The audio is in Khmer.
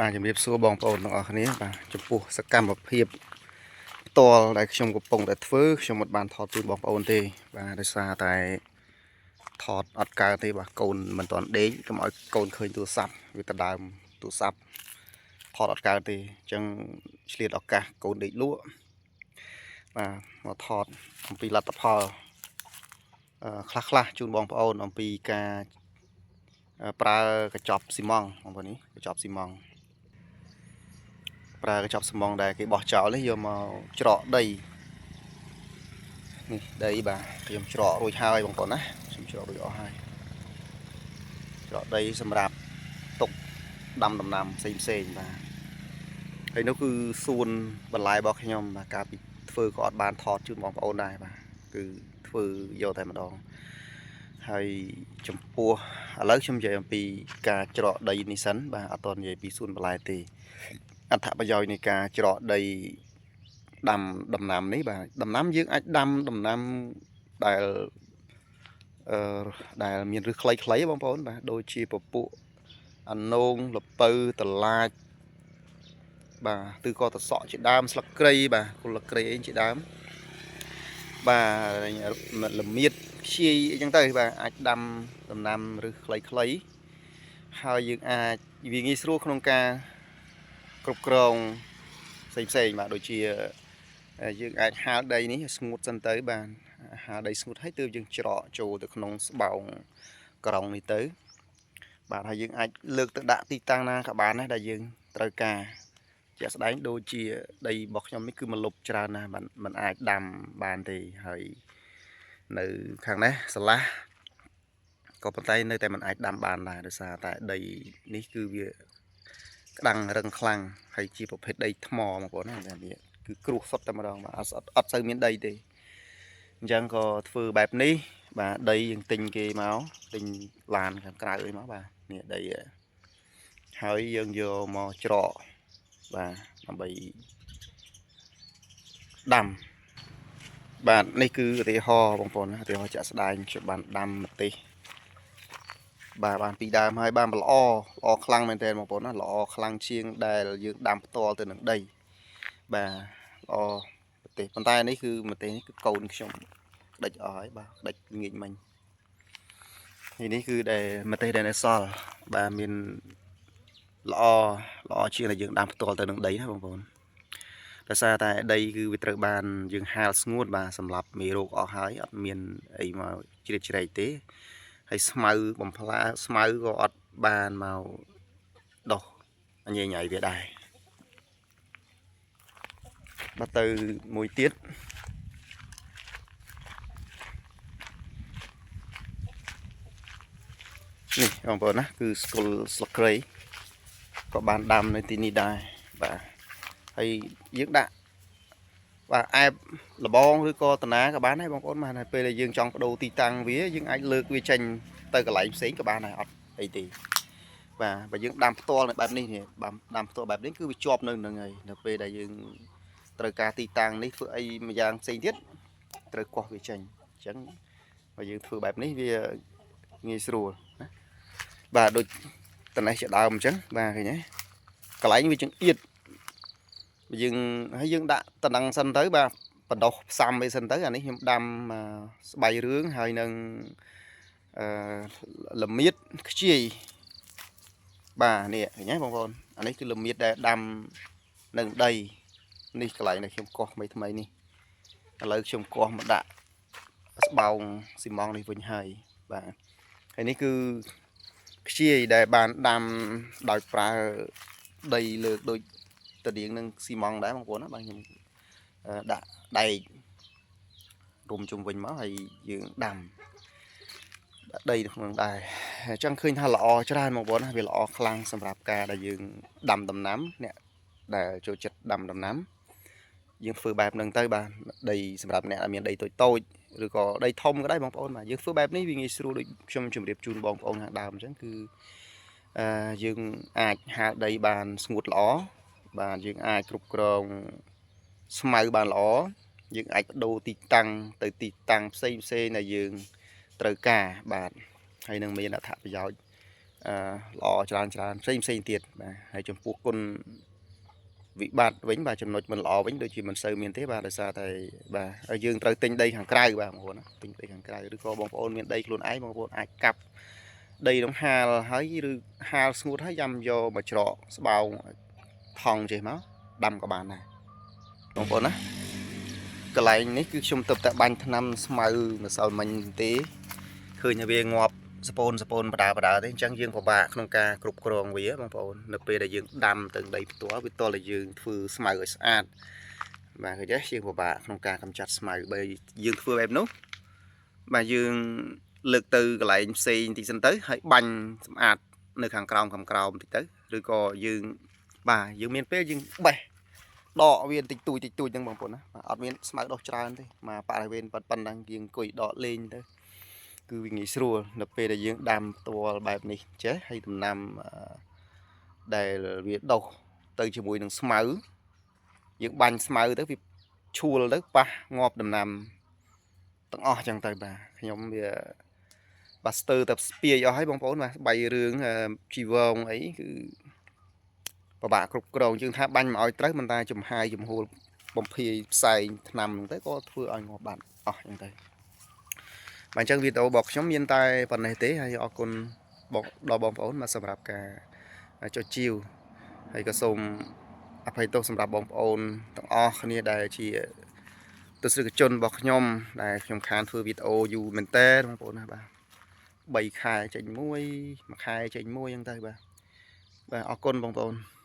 បាទជំរាបសួរបងប្អូនទាំងអស់គ្នាបាទចំពោះសកម្មភាពផ្ទាល់ដែលខ្ញុំកំពុងតែធ្វើខ្ញុំមិនបានថតជូនបងប្អូនទេបាទដោយសារតែថតអត់កើតទេបាទកូនមិនទាន់ដេកកុំឲ្យកូនឃើញទូរស័ព្ទវាទៅដើមទូរស័ព្ទថតអត់កើតទេអញ្ចឹងឆ្លៀតឱកាសកូនដេកលក់បាទមកថតអំពីលទ្ធផលខ្លះខ្លះជូនបងប្អូនអំពីការប្រើកញ្ចប់ស៊ីម៉ង់បងប្អូននេះកញ្ចប់ស៊ីម៉ង់ប្រើកញ្ចប់ស៊ីម៉ង់ដែលគេបោះចោលនេះយកមកច្រកដីនេះដីបាទខ្ញុំច្រករួចហើយបងប្អូនណាខ្ញុំច្រករួចអស់ហើយច្រកដីសម្រាប់ទុកដាំដំណាំផ្សេងផ្សេងបាទហើយនោះគឺសួនបន្លែរបស់ខ្ញុំបាទកាលពីធ្វើក៏អត់បានថតជូនបងប្អូនដែរបាទគឺធ្វើយកតែម្ដងហើយចំពោះឥឡូវខ្ញុំនិយាយអំពីការច្រកដីនេះសិនបាទអត់ទាន់និយាយពីសួនបន្លែទេអត្ថប្រយោជន៍នៃការច្រកដីដាំដំណាំនេះបាទដំណាំយើងអាចដាំដំណាំដែលអឺដែលមានឫសខ្លីៗបងប្អូនបាទដូចជាពពួកអានោងលពៅតឡាចបាទឬក៏តសក់ជាដើមស្លឹកគ្រៃបាទគុលគ្រៃអីជាដើមបាទលមៀតខ្ជាយអីចឹងទៅបាទអាចដាំដំណាំឫសខ្លីៗហើយយើងអាចវាងាយស្រួលក្នុងការគ្រប់គ្រងផ្សេងផ្សេងបាទដូចជាយើងអាចហាលដីនេះស្ងួតសិនទៅបាទហាលដីស្ងួតហើយទើបយើងច្រកចូលទៅក្នុងស្បោងក្រុងនេះទៅបាទហើយយើងអាចលើកទៅដាក់ទីតាំងណាក៏បានដែរដែលយើងត្រូវការជាក់ស្ដែងដូចជាដីរបស់ខ្ញុំនេះគឺមលុបច្រើនណាស់បាទมันអាចដាំបានទេហើយនៅខាងនេះស្រឡះក៏ប៉ុន្តែនៅតែมันអាចដាំបានដែរដោយសារតែដីនេះគឺវាក្តាំងរឹងខ្លាំងហើយជាប្រភេទដីថ្មបងប្អូនណាវាគឺគ្រោះសុទ្ធតែម្ដងបាទអត់សូវមានដីទេអញ្ចឹងក៏ធ្វើបែបនេះបាទដីយើងទិញគេមកទិញឡានខាងក្រៅអីមកបាទនេះដីហើយយើងយកមកច្រកបាទដើម្បីដាំបាទនេះគឺឧទាហរណ៍បងប្អូនណាឧទាហរណ៍ជាក់ស្ដែងខ្ញុំបានដាំម្ទេសបាទបានពីរដើមហើយបានល្អល្អខ្លាំងមែនទែនបងប្អូនណាល្អខ្លាំងជាងដែលយើងដាំផ្ទាល់ទៅនឹងដីបាទល្អម្ទេសប៉ុន្តែនេះគឺម្ទេសនេះគឺកូនខ្ញុំក្តិចអស់ហើយបាទក្តិចងាកមិញនេះគឺដែលម្ទេសដែលនៅសល់បាទមានល្អល្អជាងដែលយើងដាំផ្ទាល់ទៅនឹងដីណាបងប្អូនដោយសារតែដីគឺវាត្រូវបានយើងហាលស្ងួតបាទសម្រាប់មេរោគអស់ហើយអត់មានអីមកជ្រៀតជ្រែកទេហើយស្មៅបំផ្លាស្មៅក៏អត់បានមកដោះញ៉ៃញ៉ៃវាដែរបាទទៅមួយទៀតនេះបងប្អូនណាគឺស្គលស្លឹកគ្រៃក៏បានដាំនៅទីនេះដែរបាទហើយយើងដាក់បាទអែបលបងឬក៏តាណាក៏បានដែរបងប្អូនបាទហើយពេលដែលយើងចង់បដូរទីតាំងវាយើងអាចលើកវាចេញទៅកន្លែងផ្សេងក៏បានដែរអត់អីទេបាទបើយើងដាំផ្ទាល់នៅបែបនេះដាំផ្ទាល់បែបនេះគឺវាជាប់នៅនឹងហើយនៅពេលដែលយើងត្រូវការទីតាំងនេះធ្វើអីមួយយ៉ាងផ្សេងទៀតត្រូវកោះវាចេញអញ្ចឹងបើយើងធ្វើបែបនេះវាងាយស្រួលណាបាទដូចតនេះជាដើមអញ្ចឹងបាទឃើញទេកន្លែងវាចង្អៀតយើងហើយយើងដាក់តំណឹងសិនទៅបាទបណ្ដោះផ្សំអីសិនទៅអានេះខ្ញុំដាំស្បៃរឿងហើយនឹងអឺលមៀតខ្ជាយបាទនេះឃើញទេបងប្អូនអានេះគឺលមៀតដែលដាំនឹងដីនេះកន្លែងដែលខ្ញុំកោះថ្មីថ្មីនេះឥឡូវខ្ញុំកោះមកដាក់ស្បោងស៊ីម៉ងនេះវិញហើយបាទហើយនេះគឺខ្ជាយដែលបានដាំដោយប្រើដីលើកដូចតរៀងនឹងស៊ីម៉ងដែរបងប្អូនណាបាទខ្ញុំដាក់ដែករុំជុំវិញមកហើយយើងដាំដាក់ដីនៅក្នុងដែរអញ្ចឹងឃើញថាល្អច្រើនបងប្អូនណាវាល្អខ្លាំងសម្រាប់ការដែលយើងដាំដំណាំអ្នកដែលចូលចិត្តដាំដំណាំយើងធ្វើបែបហ្នឹងទៅបាទដីសម្រាប់អ្នកដែលមានដីតូចតូចឬក៏ដីធំក៏ដែរបងប្អូនបាទយើងធ្វើបែបនេះវាងាយស្រួលដូចខ្ញុំជម្រាបជូនបងប្អូនខាងដើមអញ្ចឹងគឺយើងអាចហាលដីបានស្ងួតល្អបាទយើងអាចគ្រប់គ្រងស្មៅបានល្អយើងអាចបដូរទីតាំងទៅទីតាំងផ្សេងផ្សេងដែលយើងត្រូវការបាទហើយនឹងមានអត្ថប្រយោជន៍ អឺល្អច្រើនច្រើនផ្សេងផ្សេងទៀតបាទហើយចំពោះគុណវិបត្តិវិញបាទចំណុចមិនល្អវិញដូចជាមិនសូវមានទេបាទដោយសារតែបាទហើយយើងត្រូវទិញដីខាងក្រៅបាទបងប្អូនណាទិញដីខាងក្រៅឬក៏បងប្អូនមានដីខ្លួនឯងបងប្អូនអាចកាប់ដីនោះហាលហើយឬហាលស្ងួតហើយយ៉ាំយកមកច្រកស្បោងថង់ចេះមកដាំក៏បានដែរបងប្អូនណាកន្លែងនេះគឺខ្ញុំទៅតែបាញ់ថ្នាំស្មៅម្សិលមិញទេឃើញថាវាងាប់សពូនសពូនបដាបដាទេអញ្ចឹងយើងពិបាកក្នុងការគ្រប់គ្រងវាបងប្អូននៅពេលដែលយើងដាំទៅដីផ្ទាល់វាតលតែយើងធ្វើស្មៅឲ្យស្អាតបាទឃើញទេយើងពិបាកក្នុងការកម្ចាត់ស្មៅបើយើងធ្វើបែបនោះបាទយើងលើកទៅកន្លែងផ្សេងតិចសិនទៅហើយបាញ់សម្អាតនៅខាងក្រោមខាងក្រោមតិចទៅឬក៏យើងបាទយើងមានពេលយើងបេះដកវាតិចតួចតិចតួចហ្នឹងបងប្អូនណាបាទអត់មានស្មៅដុះច្រើនទេមកបរិវេណប៉ុណ្ណឹងយើងអង្គុយដកលេងទៅគឺវាងាយស្រួលនៅពេលដែលយើងដាំផ្ទាល់បែបនេះចេះហើយដំណាំដែលវាដុះទៅជាមួយនឹងស្មៅយើងបាញ់ស្មៅទៅវាឈួលទៅប៉ះងាប់ដំណាំទាំងអស់ចឹងទៅបាទខ្ញុំវាបាទស្ទើរតែស្ពាយអស់ហើយបងប្អូនបាទបីរឿងជីវងអីគឺពិបាកគ្រប់គ្រងយើងថាបាញ់មកឲ្យត្រូវមិនតែចំហាយចំហួលបំភាយផ្សែងថ្នាំហ្នឹងទៅក៏ធ្វើឲ្យងាប់បាត់អស់ចឹងទៅបាទអញ្ចឹងវីដេអូរបស់ខ្ញុំមានតែប៉ុណ្ណេះទេហើយអរគុណបងដល់បងប្អូនមកសម្រាប់ការចុចជីវហើយក៏សូមអភ័យទោសសម្រាប់បងប្អូនទាំងអស់គ្នាដែលជាទស្សនិកជនរបស់ខ្ញុំដែលខ្ញុំខានធ្វើវីដេអូយូរមែនតើបងប្អូនណាបាទ3ខែចេញមួយមួយខែចេញមួយអញ្ចឹងទៅបាទបាទអរគុណបងប្អូន។